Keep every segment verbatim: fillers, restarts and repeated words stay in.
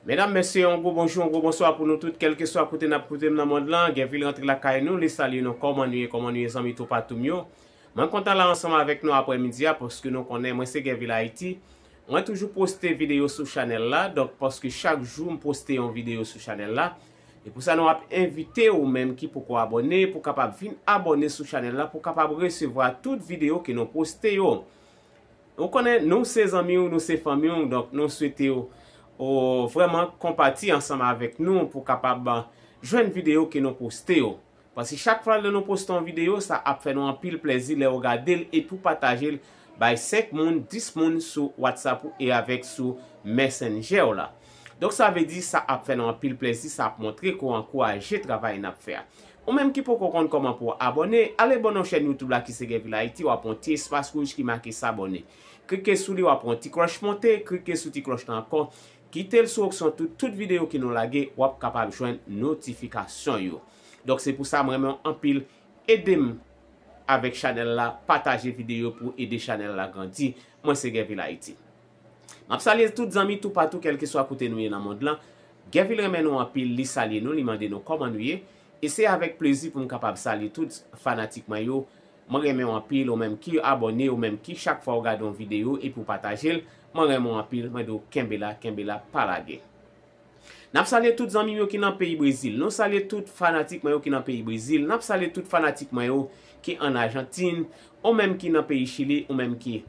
Medam, mesye, yon gwo bonjou, yon gwo bonswa pou nou tout, kèlkeswa kote n ap koute m nan mond lan. Guervil rantre lakay nou, li salye nou. Kòman nou ye, kòman nou ye, zanmi toupatou m yo? Mwen kontan la ansanm avèk nou aprèmidi a, paske nou konnen mwen se Guervil Haïti. Mwen toujou poste videyo sou chanèl la, donk paske chak jou m poste yon videyo sou chanèl la. E pou sa nou ap envite ou menm ki poko abòne, pou kapab vin abòne sou chanèl la, pou kapab resevwa tout videyo ke nou poste yo. Ou konnen, nou se zanmi w, nou se fanmi w, donk nou swete w, ou vrèman konpati ansanm avèk nou pou kapab, ah, jwenn videyo ke nou poste yo. Paske chak fwa lè nou poste yon videyo, sa ap fè nou anpil plèzi lè w gade l epi w pataje l bay senk moun, dis moun sou WhatsApp ou e avèk sou Messenger w la. Donk sa vle di sa ap fè nou anpil plèzi, sa ap montre ke w ankouraje travay n ap fè a. Ou menm ki poko konn kòman pou w abòne, ale bò nan chèn YouTube la ki se Guervil Haïti, w ap wè yon ti espas wouj ki make s'abonner. Klike sou li, w ap wè yon ti klòch monte, klike sou ti klòch lan ankò, kite l sou opsyon tout, tout videyo ke nou lage, w ap kapab jwenn notifikasyon yo. Donk se pou sa mwen renmen w anpil, ede m avèk chanèl la, pataje videyo pou ede chanèl la grandi. Mwen se Guervil Haïti. M ap salye tout zanmi toupatou, kèlkeswa kote nou ye nan mond lan. Guervil renmen nou anpil, li salye nou, li mande nou kòman nou ye. E se avèk plezi pou m kapab salye tout fanatik mwen yo. Mwen renmen w anpil, ou menm ki abòne, ou menm ki chak fwa w gade yon videyo epi w pataje l. Mwen renmen w anpil, mwen di w kenbe la, kenbe la, pa lage. N ap salye tout zanmi m yo ki nan peyi Brezil. Nou salye tout fanatik mwen yo ki nan peyi Brezil. N ap salye tout fanatik mwen yo ki ann Ajantin, ou menm ki nan peyi Chili, ou menm ki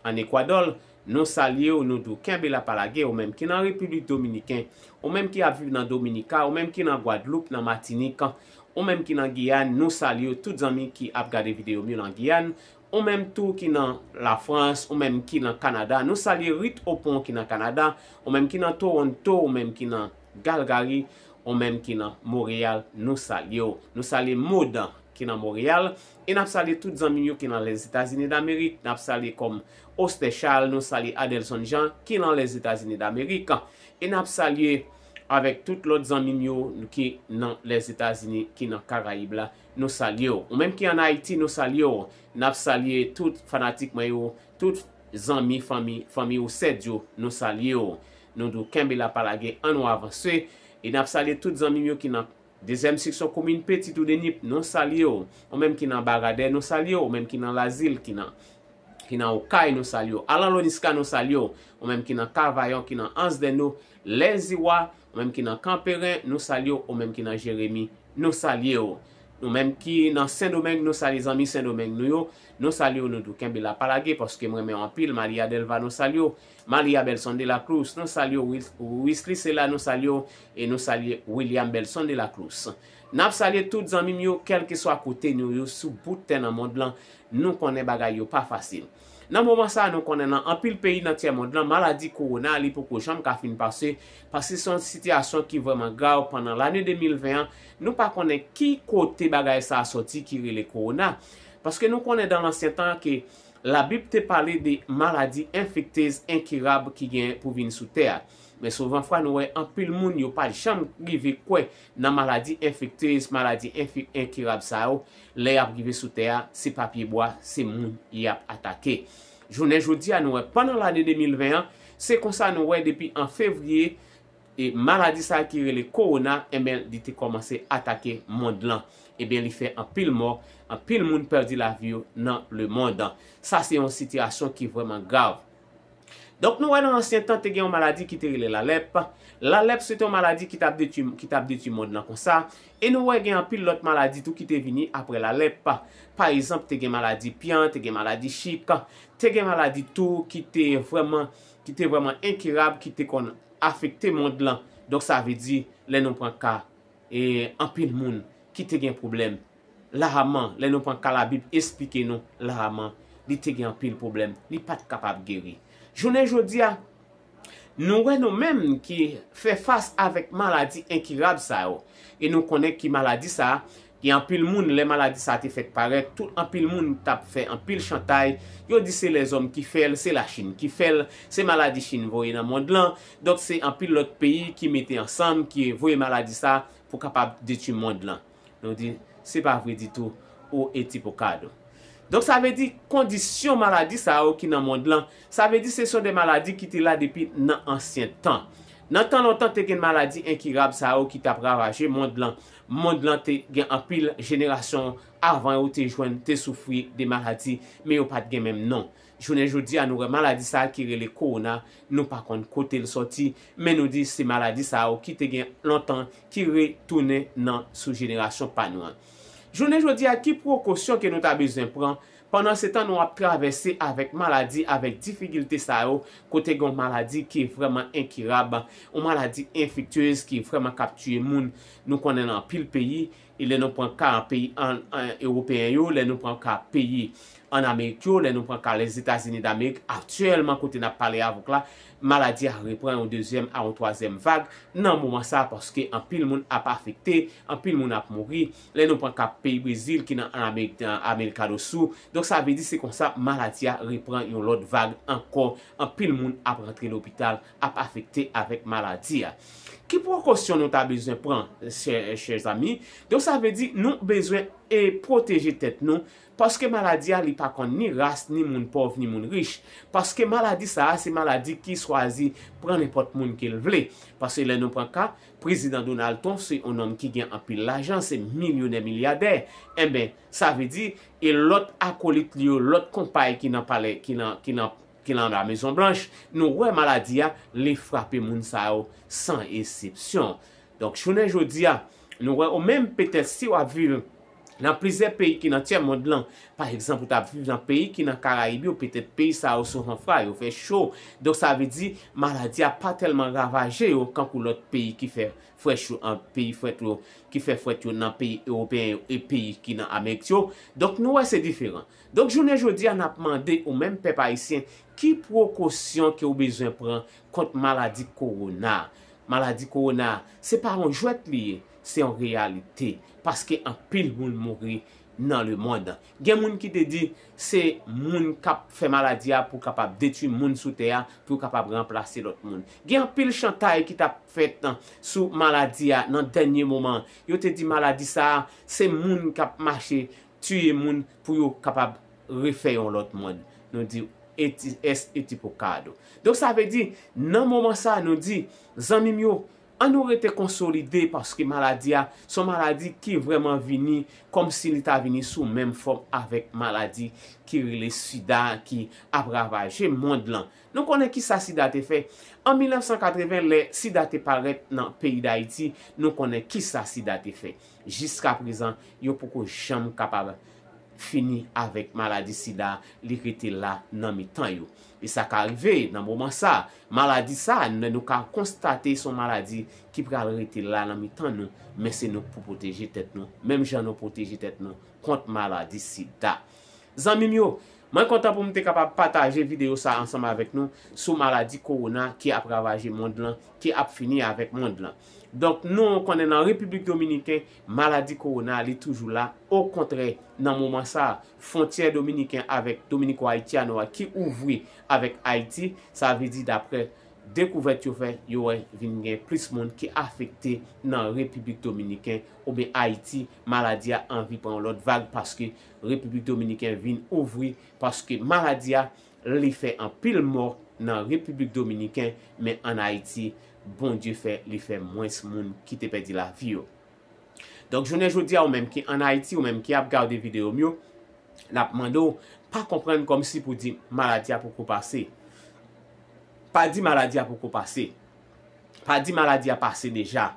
ann Ekwadò. Nou salye w, nou di w kenbe la pa lage, ou menm ki nan Repiblik Dominiken, ou menm ki ap viv nan Dominika, ou menm ki nan Gwadloup, nan Matinik, ou menm ki nan Giyàn, nou salye w, tout zanmi ki ap gade videyo m yo nan Giyàn, ou menm tou ki nan Lafrans, ou menm ki nan Kanada, nou salye Rit Opon ki nan Kanada, ou menm ki nan Toronto, ou menm ki nan Calgary, ou menm ki nan Montréal, nou salye w. Nou salye Modan ki nan Montréal, e n ap salye tout zanmi m yo ki nan Lèzetazini Damerik, n ap salye kòm Oster Charles, nou salye Adelson Jean ki nan Lèzetazini Damerik, e n ap salye avèk tout lòt zanmi m yo ki nan Lèzetazini, ki nan Karayib la, nou salye w. Ou menm ki ann Ayiti, nou salye w. N ap salye tout fanatik mwen yo, tout zanmi, fanmi, fanmi Osèd yo, nou salye w. Nou di w kenbe la pa lage, ann nou avanse. E n ap salye tout zanmi m yo ki nan dezyèm seksyon komin Petit Trou de Nip, nou salye w. Ou menm ki nan Baradè, nou salye w. Ou menm ki nan Lazil, ki nan, ki nan Okay, nou salye w. Alan Loniska, nou salye w. Ou menm ki nan Kavayon, ki nan Anse des Naux, Lèziwa, ou menm ki nan Kanperen, nou salye w. Ou menm ki nan Jeremi, nou salye w. Nou menm ki nan Sendomeng, nou salye zanmi Sendomeng nou yo. Nou salye w, nou di w kenbe la pa lage, paske m renmen w anpil. Malia Delva, nou salye w. Malia Belson de la Cruz, nou salye w. Wis-, Wisly Sela, nou salye w. E nou salye William Belson de la Cruz. N ap salye tout zanmi m yo, kèlkeswa kote nou yo sou bout tè nan mond lan. Nou konnen bagay yo pa fasil. Nan moman sa a, nou konnen nan anpil peyi nan tyè mond lan, maladi kowona, li poko janm ka fin pase, paske se yon sitiyasyon ki vrèman grav pandan lane de mil ven an. Nou pa konnen ki kote bagay sa a sòti ki rele kowona. Paske nou konnen dan lansyen tan ke Labib te pale de maladi enfektez enkirab ki gen pou vin sou tè a. Men souvan fwa nou wè anpil moun yo pa janm rive kwè nan maladi enfektez, maladi enfi-, enkirab sa yo. Lè y ap rive sou tè a, se pa pyebwa, se moun y ap atake. Jounen jodi a, nou wè pandan lane de mil ven an, se konsa nou wè depi an fevriye, e maladi sa a ki rele kowona, enben, li te kòmanse atake mond lan. Ebyen, li fè anpil mò, anpil moun pèdi lavi yo nan lemonn. Sa se yon sitiyasyon ki vrèman grav. Donk, nou wè nan ansyen tan, te gen yon maladi ki te rele lalèp. Lalèp, se te yon maladi ki t ap detwi, ki t ap detwi mond lan konsa. E nou wè gen anpil lòt maladi tou ki te vini apre lalèp. Pa egzanp, te gen maladi pyan, te gen maladi chik, te gen maladi tou ki te vrèman, ki te vrèman enkirab, ki te konn afekte mond lan. Donk, sa vle di, lè nou pran ka, e anpil moun ki te gen pwoblèm, Laman, lè nou pran ka Labib esplike nou, Laman, li te gen anpil pwoblèm, li pa t kapab geri. Jounen jodi a, nou wè nou menm ki fè fas avèk maladi enkirab sa yo, e nou konnen ki maladi sa a, gen anpil moun, lè maladi sa a te fèk parèt, tout anpil moun t ap fè anpil chantay, yo di se lèzòm ki fè l, se Lachin ki fè l, se maladi Chin voye nan mond lan, donk se anpil lòt peyi ki mete ansanm, ki voye maladi sa a pou kapab detwi mond lan. Nou di, se pa vre ditou, ou etipokado. Donk, sa vle di, kondisyon maladi sa yo ki nan mond lan, sa vle di, se son de maladi ki te la depi nan ansyen tan. Nan tan lontan, te gen maladi enkirab sa yo ki t ap ravaje mond lan. Mond lan te gen anpil jenerasyon avan yo te jwenn, te soufri de maladi, men yo pa t gen menm non. Jounen jodi a, nou wè maladi sa a ki rele kowona, nou pa konn kote l sòti, men nou di se maladi sa yo ki te gen lontan ki retounen nan sou jenerasyon pa nou an. Jounen jodi a, ki prekosyon ke nou ta bezwen pran pandan se tan nou ap travèse avèk maladi, avèk difikilte sa yo, kote gen yon maladi ki vrèman enkirab, yon maladi enfektyez ki vrèman k ap tiye moun. Nou konnen nan anpil peyi, e lè nou pran ka an peyi an, an ewopeyen yo, lè nou pran ka peyi an Amerik yo, lè nou pran ka Lèzetazini Damerik, aktyèlman kote n ap pale avèk la, maladi a repran yon dezyèm a yon twazyèm vag nan moman sa a, paske anpil moun ap afekte, anpil moun ap mouri. Lè nou pran ka peyi Brezil ki nan Amerik, Amerika do Su, donk sa vle di se konsa maladi a repran yon lòt vag ankò. Anpil moun ap rantre lopital, ap afekte avèk maladi a. Ki prekosyon nou ta bezwen pran, chè, chè zami? Donk sa vle di nou bezwen e pwoteje tèt nou, paske maladi a li pa konn ni ras, ni moun pòv, ni moun rich. Paske maladi sa a se maladi ki swazi pran nenpòt moun ke l vle. Paske lè nou pran ka, prezidan Donald Trump se yon nonm ki gen anpil lajan, se milyonè, milyadè. Enben, sa vle di, e lòt akolit li yo, lòt konpay ki nan palè, ki nan, ki nan, ki nan la Mezon Blanch, nou wè maladi a, li frape moun sa yo san eksepsyon. Donk, jounen jodi a, nou wè ou menm petèt si w ap viv nan plizyè peyi ki nan tyè mond lan, pa egzanp, ou t ap viv nan peyi ki nan Karayib yo, petèt peyi sa yo souvan fwa, yo fè cho. Donk, sa vle di, maladi a pa tèlman ravaje yo kankou lòt peyi ki fè frèt yo, an peyi frèt yo, ki fè frèt yo nan peyi ewopeyen yo e peyi ki nan Amerik yo. Donk, nou wè se diferan. Donk, jounen jodi a, n ap mande ou menm pèp ayisyen, ki prekosyon ke w bezwen pran kont maladi kowona? Maladi kowona, se pa yon jwèt li ye, se yon reyalite. Paske anpil moun mouri nan lemonn. Gen moun ki te di se moun k ap fè maladi a pou kapab detwi moun sou tè a, pou yo kapab ranplase lòt moun. Gen anpil chantay ki t ap fèt sou maladi a nan dènye moman. Yo te di maladi sa a, se moun k ap mache tiye moun pou yo kapab refè yon lòt mond. Nou di, eti, es etipokado. Donk, sa vle di, nan moman sa, nou di, zanmi m yo, ann nou rete konsolide, paske maladi a, se yon maladi ki vrèman vini kòmsi li ta vini sou menm fòm avèk maladi ki rele sida ki ap ravaje mond lan. Nou konnen kisa sida te fè. An mil nèf san katreven, lè sida te parèt nan peyi Dayiti, nou konnen kisa sida te fè. Jiskaprezan, yo poko janm kapab fini avèk maladi sida, li rete la nan mitan yo. E sa ka rive nan moman sa, maladi sa, nou, nou ka konstate se yon maladi ki pral rete la nan mitan nou, men se nou k pou pwoteje tèt nou, menm jan nou pwoteje tèt nou kont maladi sida. Zanmi m yo, mwen kontan pou m te kapab pataje videyo sa ansanm avèk nou sou maladi kowona ki ap ravaje mond lan, ki ap fini avèk mond lan. Donk, nou konnen nan Repiblik Dominiken, maladi kowona, li toujou la. Okontrè, nan moman sa, fwontyè dominiken avèk Dominico Haitiano a ki ouvri avèk Ayiti, sa vle di, daprè dekouvèt yo fè, yo wè vin gen plis moun ki afekte nan Repiblik Dominiken oubyen Ayiti. Maladi a anvi pran yon lòt vag paske Repiblik Dominiken vin ouvri, paske maladi a, li fè anpil mò nan Repiblik Dominiken, men ann Ayiti, Bondye fè li fè mwens moun ki te pèdi lavi yo. Donk, jounen jodi a, ou menm ki ann Ayiti, ou menm ki ap gade videyo m yo, n ap mande w, pa konprann kòmsi pou di maladi a poko pase. Pa di maladi a poko pase. Pa di maladi a pase deja.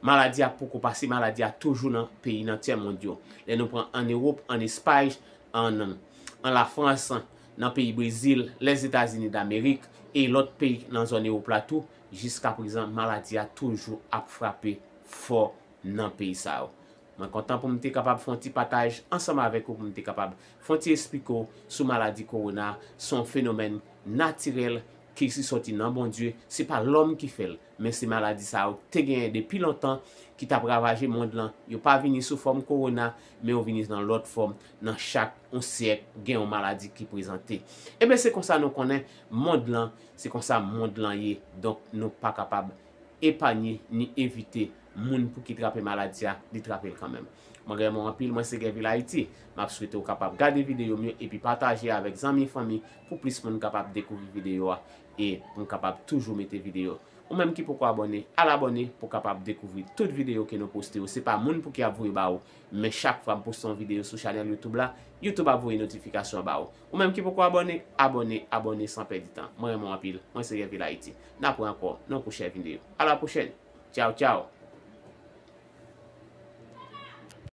Maladi a poko pase, maladi a toujou nan peyi nan tyè mond yo. Lè nou pran ann Ewòp, ann Espay, ann, ann Lafrans, nan peyi Brezil, Lèzetazini Damerik e lòt peyi nan zòn Ewòp la tou, jiskaprezan maladi a toujou ap frape fò nan peyi sa yo. Mwen kontan pou m te kapab fè yon ti pataj ansanm avèk ou, pou m te kapab fè yon ti esplike w sou maladi kowona. Se yon fenomèn natirèl ki soti nan Bondye. Se pa lòm ki fè l, men se maladi sa yo te genyen depi lontan ki t ap ravaje mond lan. Yo pa vini sou fòm kowona, men yo vini nan lòt fòm. Nan chak yon syèk, gen yon maladi ki prezante. Enben, se konsa nou konnen mond lan, se konsa mond lan ye. Donk, nou pa kapab epanye ni evite moun pou ki trape maladi a, li trape l kanmenm. Mwen renmen w anpil, mwen se Guervil Haïti. M ap swete w kapab gade videyo m yo epi pataje avèk zanmi, fanmi, pou plis moun kapab dekouvri videyo a e pou m kapab toujou mete videyo. Ou menm ki poko abòne, al abòne pou w kapab dekouvri tout videyo ke nou poste yo. Se pa moun pou ki ap voye ba ou, men chak fwa m poste yon videyo sou chanèl YouTube la, YouTube ap voye notifikasyon ba ou. Ou menm ki poko abòne, abòne, abòne san pèdi tan. Mwen renmen w anpil. Mwen se Revil Ayiti. N ap wè ankò nan yon pwochèn videyo. A la pwochèn. Tchaw, tchaw.